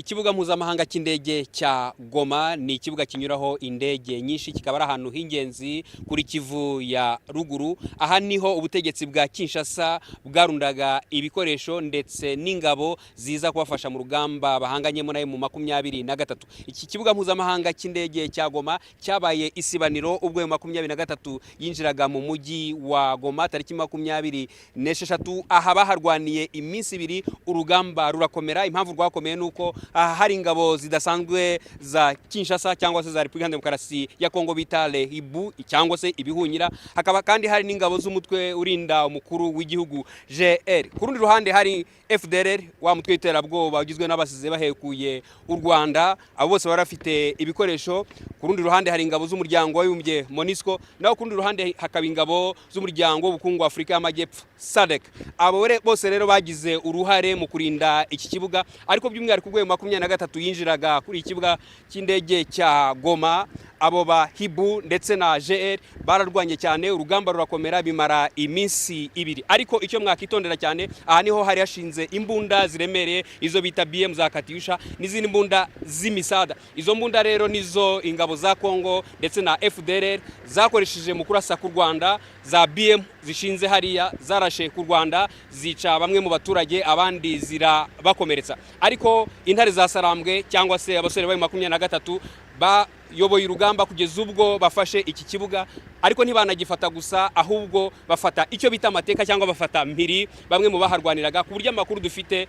Ikibuga mpuzamahanga cy'indege cya Goma ni ikibuga kinyuraho indege nyinshi, kikaba ari ahantu h'ingenzi kuri Kivu ya Ruguru. Aha niho ubutegetsi bwa Kinshasa bwarundaga ibikoresho ndetse n'ingabo ziza kubafasha mu rugamba bahanganyemo nayo M23. Iki kibuga mpuzamahanga cy'indege cya Goma cyabaye isibaniro ubwo M23 yinjiraga mu mujyi wa Goma tariki 26. Aha baharwaniye iminsi 2, urugamba rurakomera. Impamvu rwakomeye ni uko aha hari ingabo zidasanzwe za Kinshasa cyangwa se za Repubulika Demokarasi ya Kongo bita Lehibu cyangwa se ibihunyira, hakaba kandi hari n'ingabo z'umutwe urinda umukuru w'igihugu GR. Ku rundi ruhande hari FDLR, wa mutwe w'iterabwoba ugizwe n'abasize bahekuye u Rwanda, abo bose bari bafite ibikoresho. Ku rundi ruhande hari ingabo z'umuryango w'abibumbye MONUSCO, naho ku rundi ruhande hakaba ingabo z'umuryango w'ubukungu wa Afurika y'Amajyepfo SADC. Abo bose rero bagize uruhare mu kurinda iki kibuga, ariko by'umwihariko ubwo M23 yinjiraga kuri iki kibuga cy'indege cya Goma, abo ba Hibu ndetse na GR bararwanye cyane, urugamba rurakomera bimara iminsi 2. Ariko icyo mwakitondera cyane, aha niho hari hashinze imbunda ziremereye, izo bita BM za Katyusha n'izindi mbunda z'imisada. Izo mbunda rero nizo ingabo za Kongo ndetse na FDLR zakoresheje mu kurasa ku Rwanda. Za BM zishinze hariya zarashe ku Rwanda, zica bamwe mu baturage, abandi zirabakomeretsa. Ariko intare za Sarambwe cyangwa se abasore ba 23 bayoboye urugamba kugeza ubwo bafashe iki kibuga, ariko ntibanagifata gusa, ahubwo bafata icyo bita amateka cyangwa bafata mpiri bamwe mu baharwaniraga, ku buryo amakuru dufite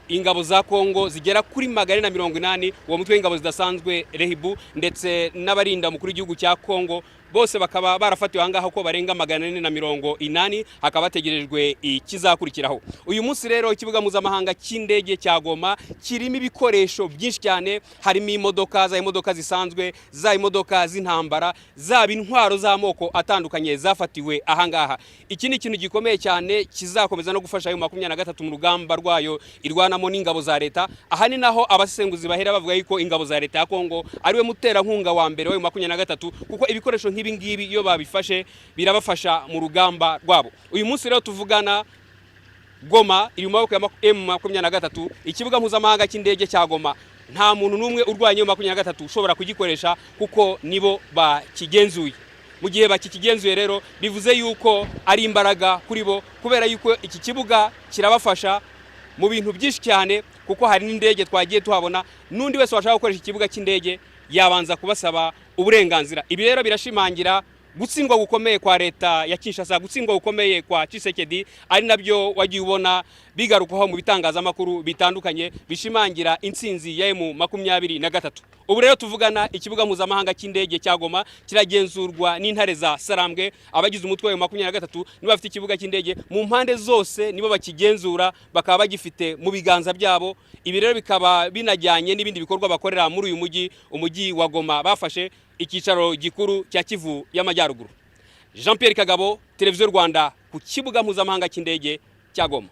ingabo za Kongo zigera kuri 480, uwo mutwe w'ingabo zidasanzwe Rehibu ndetse n'abarinda umukuru w'igihugu cya Kongo bose bakaba barafatiwe ahangaha ko barenga 480, hakaba hategerejwe ikizakurikiraho. Uyu munsi rero ikibuga mpuzamahanga cy'indege cya Goma kirimo ibikoresho byinshi cyane, harimo imodoka, za imodoka zisanzwe, za imodoka z'intambara, zaba intwaro z'amoko atandukanye zafatiwe ahangaha. Iki ni ikintu gikomeye cyane kizakomeza no gufasha ayo 23 mu rugamba rwayo irwanamo n'ingabo za leta. Aha ni naho abasesenguzi bahera bavuga yuko ingabo za leta ya Kongo ariwe muterankunga wa mbere w'ayo 23, kuko ibikoresho nk'ibi ngibi iyo babifashe birabafasha mu rugamba rwabo. Uyu munsi rero tuvugana, Goma iri mu maboko ya M23. Ikibuga mpuzamahanga cy'indege cya Goma nta muntu n'umwe urwanya M23 ushobora kugikoresha, kuko nibo bakigenzuye. Mu gihe bakikigenzuye rero bivuze yuko ari imbaraga kuri bo, kubera yuko iki kibuga kirabafasha mu bintu byinshi cyane, kuko hari n'indege twagiye tuhabona. N'undi wese washaka gukoresha ikibuga cy'indege yabanza kubasaba uburenganzira. Ibi rero birashimangira gutsindwa gukomeye kwa leta ya Kinshasa, gutsindwa gukomeye kwa Tshisekedi, ari nabyo wagiye ubona bigarukwaho mu bitangazamakuru bitandukanye bishimangira intsinzi ya M23. Ubu rero tuvugana, ikibuga mpuzamahanga cy'indege cya Goma kiragenzurwa n'intare za Sarambwe. Abagize umutwe wa 23 nibo bafite ikibuga cy'indege mu mpande zose, nibo bakigenzura, bakaba bagifite mu biganza byabo. Ibi rero bikaba binajyanye n'ibindi bikorwa bakorera muri uyu mujyi, umujyi wa Goma bafashe icyicaro gikuru cya Kivu y'Amajyaruguru. Jean Pierre Kagabo, Televiziyo Rwanda, ku kibuga mpuzamahanga cy'indege cya Goma.